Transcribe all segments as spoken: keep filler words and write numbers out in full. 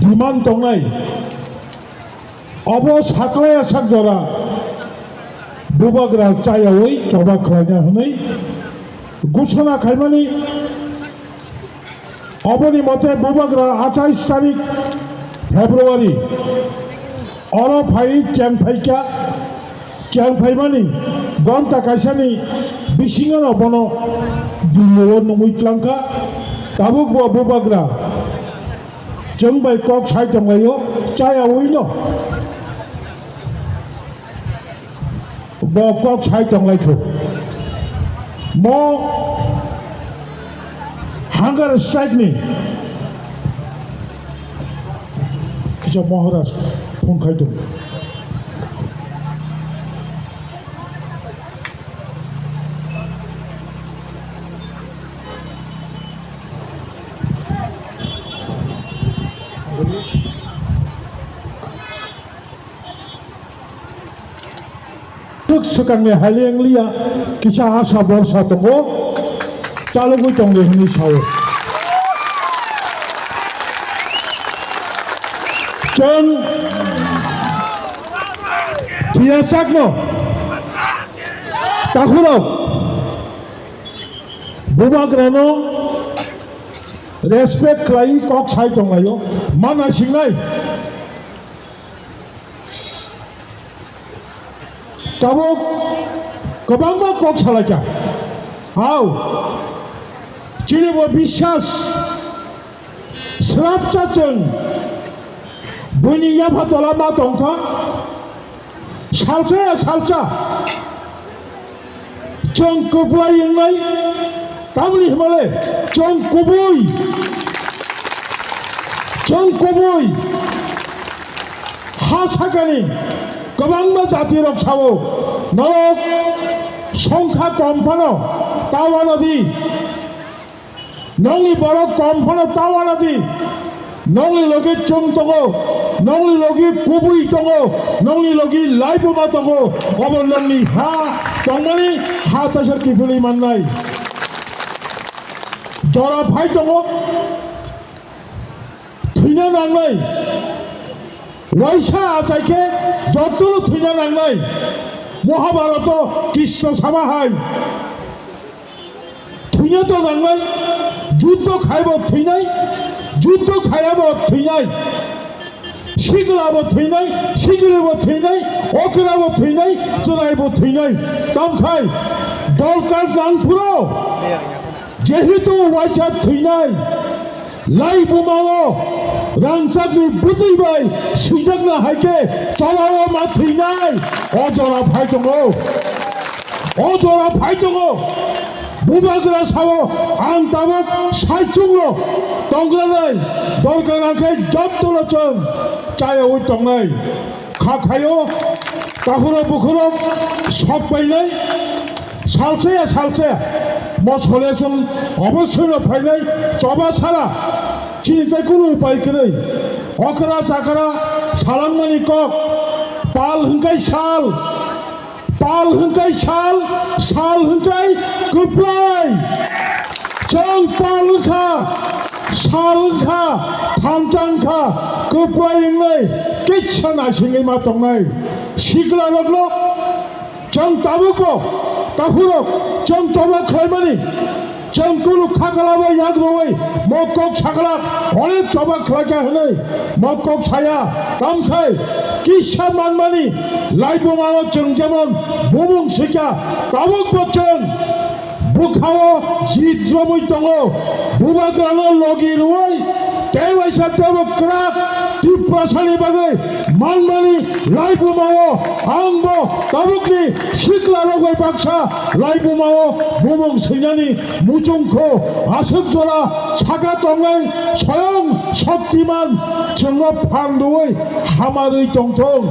Demand tongnai, obo saklaiya sak jora bubagra chayawi choba khlaina hwnwi gusuna khaimani. Oboni mote bubagra athais tarik February oro phai cheng phaikha. Cheng phaimani gonta kaisani bisingo bono Dilli-o nungwi tlangkha. Tabuk bo bubagra chwng bai kok sai tonglaio, chayawi no bo kok sai tonglaikho. Mo hunger strike ni kisa Maharaj phone khai tongo. Tuk swkangni haile wngliya, kisa asa borsa tongo, chalogwi tongdi hwnwi sao. Chwng thiyasakno takhurok bubagrano respect khlai kok sai tonglaio, mana singnai. Tabuk kwbangma kok salaikha. Hao, chini bo biswas srapsa chwng buini yapha tola ma tongkha. Salsa ya salsa. Chwng kwplai wngnai, tamni hwnmale chwng kubui, chwng kubui ha sakani kwbangma jatirok sao, norok songkha kom phano ta uanadi, nongni borok kom phano ta uanadi, nongni logi chwng tongo, nongni logi kubui tongo, nongni logi laibuma tongo, obo nongni ha tongmani ha taisa kiphilwi mannai. Jora phai tongo, thwina nangnai, waisa achai khe jotono thwina nangnai. Mahabharato Krishna sama hai. Thwina to nangnai, juddo khaibo thwinai, juddo khaiya bo thwinai, sikla bo thwinai, sikli bo thwinai, okra bo thwinai, chwrai bo thwinai. Tamkhai dorkar nangphuru jehetu waisa thwinai, Laibumao rangchakni bwtwi bai swijakna hai khe tolao ma thwinai. O jora phai tongo, o jora phai tongo. Bubagra sao, ang tabuk saichungno tongranai, dorkar khe jotono chwng chayaui tongnai. Kha khaio, takhurok bukhurok sok painai, salsaya salsaya, mo sole chwng obosoino phainai, choba sara, chini tei kunu upai kwrwi. Okra chakra salangmani kok, pal hwnkhe sal, pal hwnkhe sal, sal hwnkhe kwplai. Chwng pal wngkha, sal wngkha, thansa wngkha, kwplai wngnai, kisa naisingwi ma tongnai. Siklarokno chwng tabukbo, takhurok, chwng choba khlaimani, chwng kunu khakalabo yak rwui, mo kok saklak, onek choba khlaikha hwnwi, mo kok saya, tamkhai, kisa manmani, laibumao chwng jemon bumung sikha, tabukbo chwng bwkhao jit romwi tongo, bubagrano logi rwui, tei waisa tebo kwrak Tiprasani bagwi manmani laibumao angbo tabukni siklarok bai baksa laibumao bumung swinani muchungkho aswk jora saka tongnai Soyong Shoktiman chwngno phan rwui hamarwi tongthung.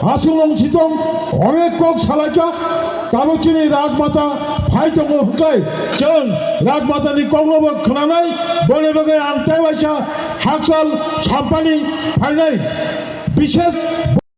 Aswk nung sitong onek kok salaikha, tabuk chini Rajmata phai tongo hwnkhe, chwng Rajmatani koknobo khwnanai, boni bagwi ang tei waisa hakchal sampani phainai. Bishes